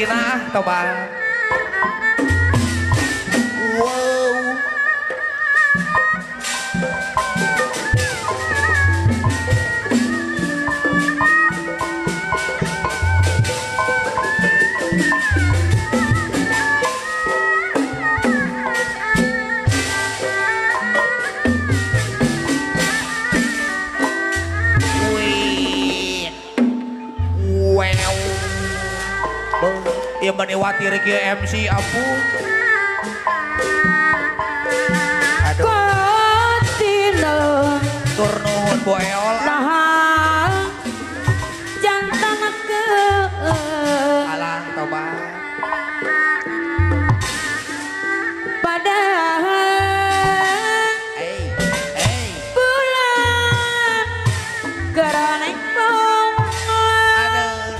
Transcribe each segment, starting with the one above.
Karina toba. Wow. Ieu meni watir kieu MC ampun. Aduh. Kotino. Tur nuhun Bu Eol. Nah, jantan ke. Alah toba. Padahal bulan geraneng bunga. Aduh.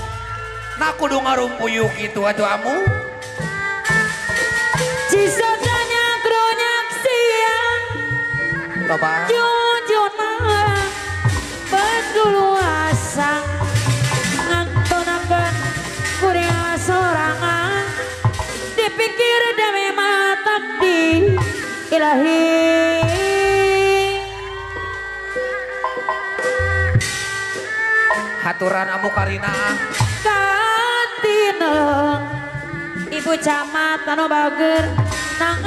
Nah kudu ngarumpuyuk gitu atuh amu. Cisotanya kronyak siang. Toba. Jujuna beduluasan ngantonakeun kuring sorangan dipikir demi takdir ilahi. Haturan amu Karina. Katineng ibu camat anu bager nang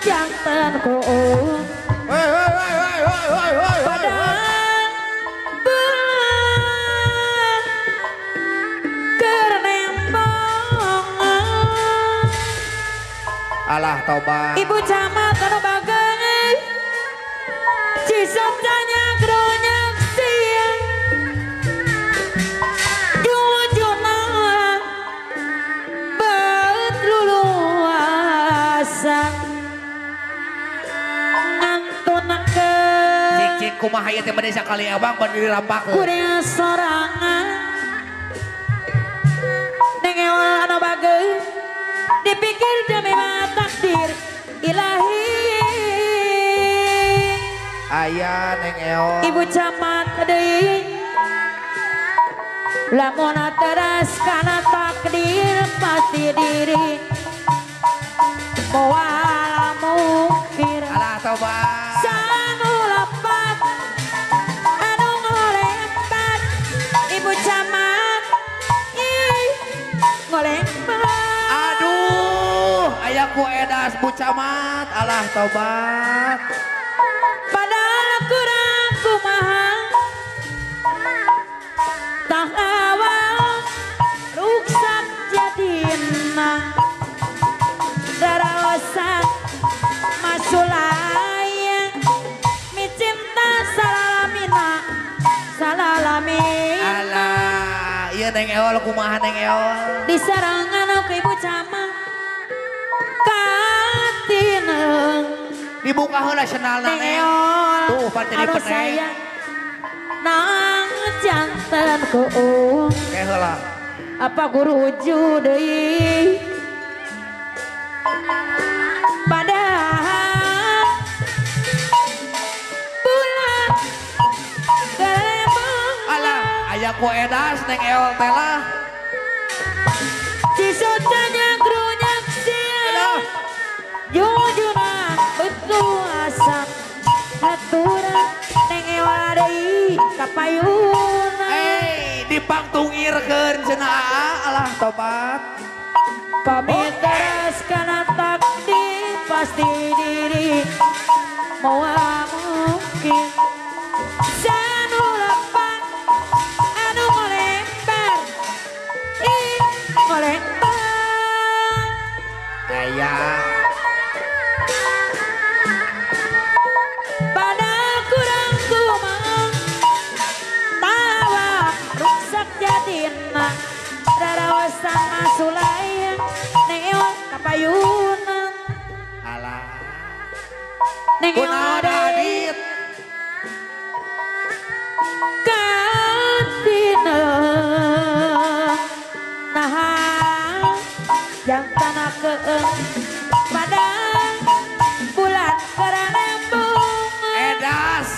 janten ku. Padang bulan keur nembongan. Alah toba. Ibu camat anu bager cisotanya kronyak siang. Jujuna bet luluasan ngantunakeun. Cik-cik kumaha ieu teh bade sakali abang bade dirampakeun. Kuring sorangan neng ewal anu bager dipikir demi takdir ilahi. Aya neng eol. Ibu camat deui lamun teras kana takdir pasti diri moal mungkir. Alah toba. Sanu lepat anu ngolempat ibu camat ih ngolempat. Aduh aya ku edas bu camat. Alah tobat. Padahal kurang kumaha tah awal ruksak jadina daraosan masulaya micinta salalamina salalamina. Alah ieu neng eol kumaha neng eol disarangan ku ibu camat katineng dibuka heula sendalna neng eol. Tuh pan jadi peneng nang jantan ku. Ke heula. Apa guruju deui padahal bulan gelembung. Alah aya ku edas neng eol teh lah. Cisotanya grunyak siang jujuna betul asam haturan neng eol deui kapayuna. Dipangtungirkeun cenah alah tobat. Pamit teras kana takdir pasti diri moal mungkin. Sanu lepat anu ngolempar ih ngolempar. Aya padahal kurang kumaha tawa ruksak jadina raraosan masulayang neng eol kapayunan. Alah neng eol adit katineng naha jantan keeng padang bulan keranembung. Edas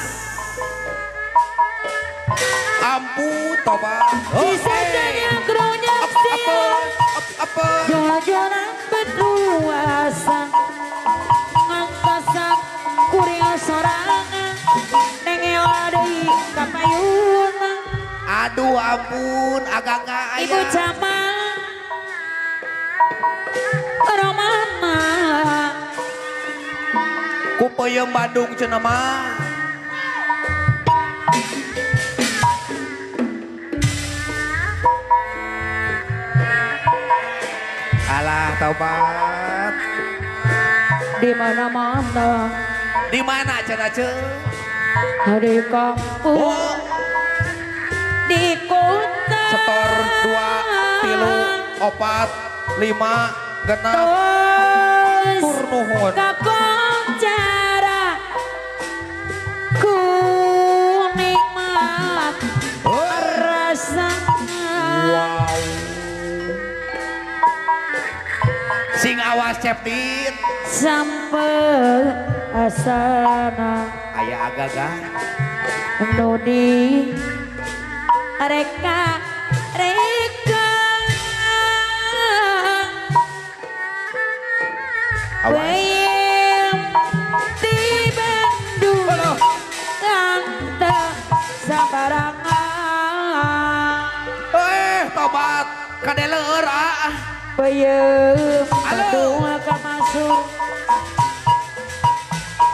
ampu toba. Cisatanya kronyak siang Apa? Jojonan berluasan ngangkasan kuring sorangan nengeo deui ka payuna. Aduh ampun agak-agak aya. Ibu Jamal Romana ku peuyeum Bandung cenah mah. Alah taubat. Di mana-mana. Di mana cenah ceu? Di kampung. Oh. Di kota. Setor 2, 3, 4, 5, 6. Tur nuhun. Kakoncara ku nikmat rasana. Wow. Sing awas ceptit sampai asana aya agaga nu di reka reka awas di Bandung tante sabarangan tobat kadeleur ah. Peuyeum Bandung kamasuk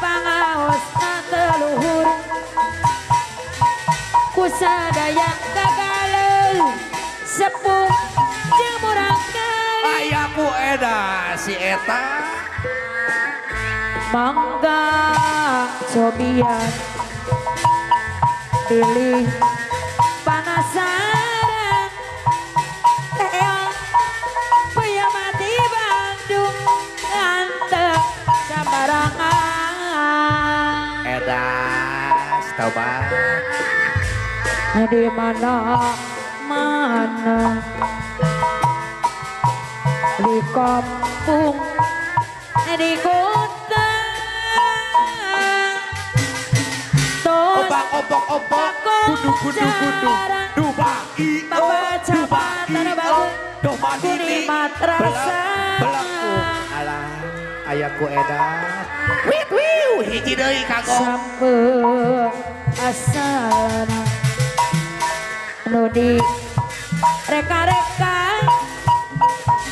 pangaosna teluhur kusadaya gagaleuh sepuh jeung murang kali aya ku eda si eta mangga cobian pilih panasaran mati Bandung antep sabarangan edas taubat di mana mana di kampung di kota obak obok obok kudu kudu kudu duba i duba i doma dili belakku alah ayaku edan wit wiu hiji deui kagok sampe asana nu di reka-reka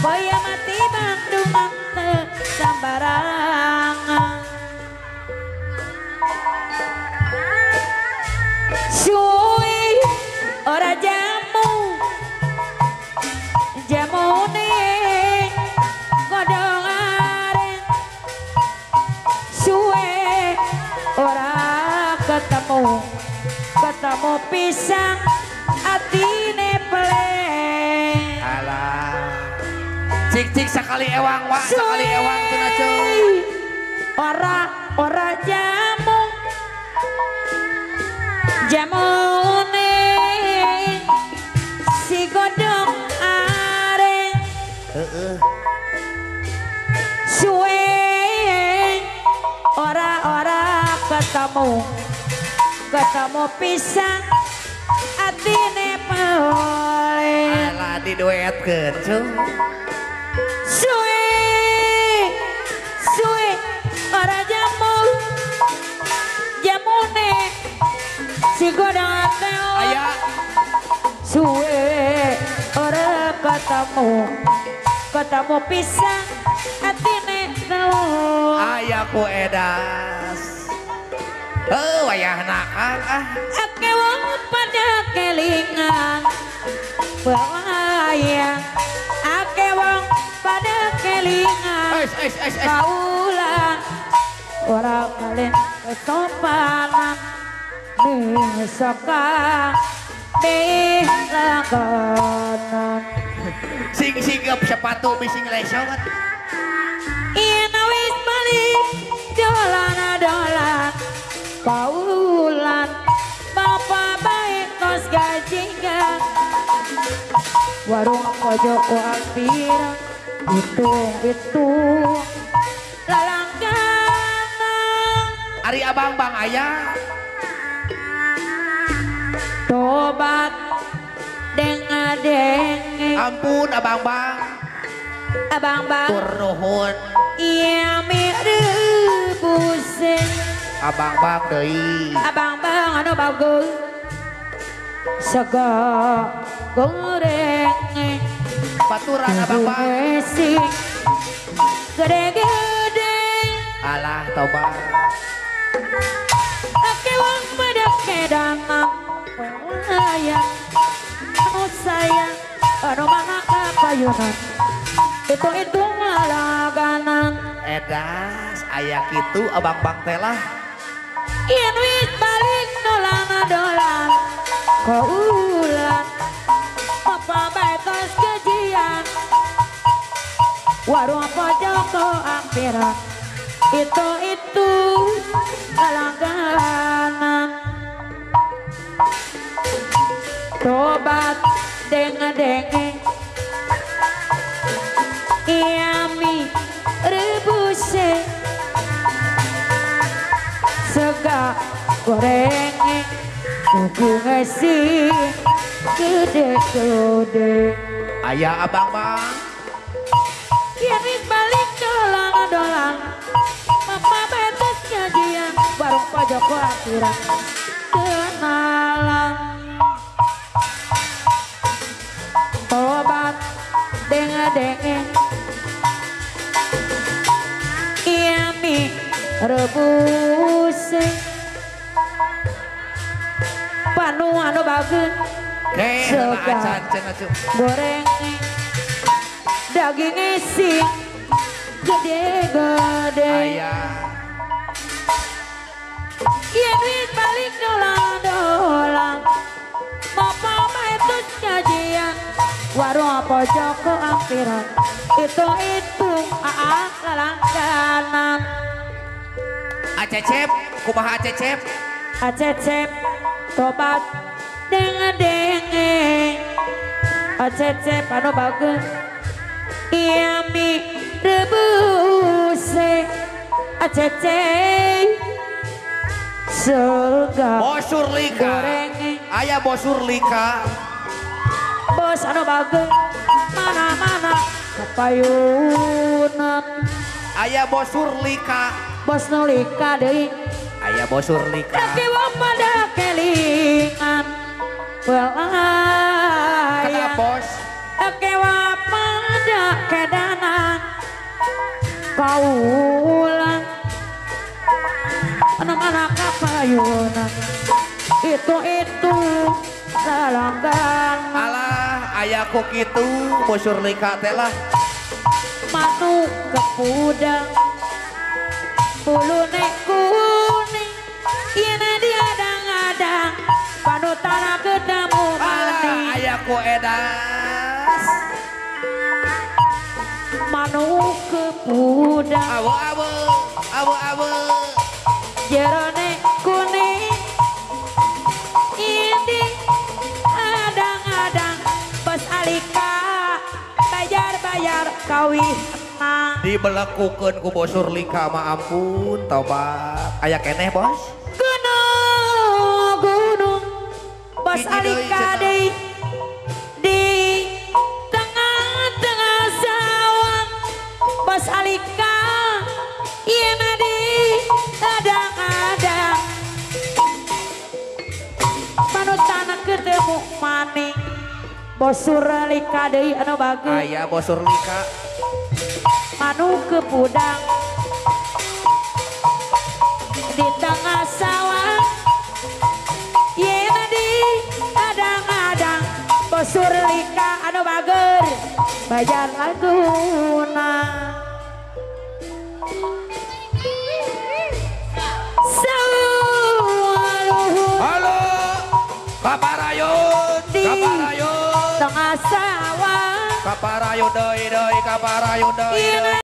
boya mati Bandung teu sambarangan suwi ora jamu jamune godhong aren suwe ora ketemu ketemu pisang atine pleng alah cik-cik sakali ewang wak sakali ewang cenah ceu ora ora jamu jamune si godhong aren suwe ora ora ketemu ketemu pisang atine peleng alah diduetkeun cu suwe suwe ora jamu jamune si godhong aren aya suwe ora ketemu ketemu pisang atine telur ayaku edas wayah nakal ah ake wong pada kelingan bahaya ake wong pada kelingan kaula ora kalen kesopanan nisaka dilakanan sing sigap sepatu bising lesot yen wis balik dolan-dolan paulan bapak baik kos gajingan warung pojok ku alpira hitung-hitung lalangganan ari abang bang ayah tobat dengadenge ampun abang bang Abang bang tur nuhun. Iya mi rebuse. Abang bang deui. Abang bang anu bagus. Sega goreng. Baturan abang bang. Gede-gede. Alah tobat. Oke wong pada kedangan. Ayah, anu sayang, anu mana kapayunan. Itu malaganan. Edas, aya kitu abang bang teh lah. Yen wis balik dolan dolan, kaulan. Papa bae tos gajian. Warung pojok ampiran. Itu langganan. Tobat denge-denge. Iami rebuse. Sega gorenge. Kuku ngesi gede-gede. Ayah abang bang. Kiris balik dolan-dolan. Papa betes gajian. Warung pojok akhiran kenalan. Tobat denge-denge. Iami rebuse. Panu anu bagus. Sega goreng. Daging isi gede-gede. Ayah. Yen wis balik dolan-dolan. Bapak itu gajian. Warung pojok ampiran. Itu aa langganan. Acecep, kumaha acecep? Acecep tobat denge-denge. Acecep anu bagus. Iami rebuse. Acecep sega Bosurlika. Goreng. Aya Bosurlika. Bos anu bagus. Mana-mana kepayunan. Aya Bosurlika. Bos nulika deui. Aya Bosurlika. Tapi wong pada kelingan. Belaya. Kata bos. Oke wong pada kedanan. Kaulan. Anak-anak kapayunan. Itu lalanggan. Alah ayahku kitu Bosurlika teh lah. Manuk kepudang. Bulune kuning. Yen diadang-adang. Panutan ketemu maning. Alah ayahku edas. Manuk kepudang. Awe awe awe awe. Jerone kuning. Ini adang-adang. Bos alika bayar-bayar kawih. Dibelekukeun ku Bosurlika mah ampun tobat. Aya keneh bos? Gunung gunung. Bos alika deui di tengah-tengah sawah. Bos alika yen di adang-adang. Panutan ketemu maning. Bosurlika deui anu bagus. Aya Bosurlika. Manuk kepudang di tengah sawah. Yen di adang-adang. Bosurlika anu bager bayar laguna. Halo kaparayun, kaparayun tengah sawah. Kaparayun deui deui kaparayun deui deui.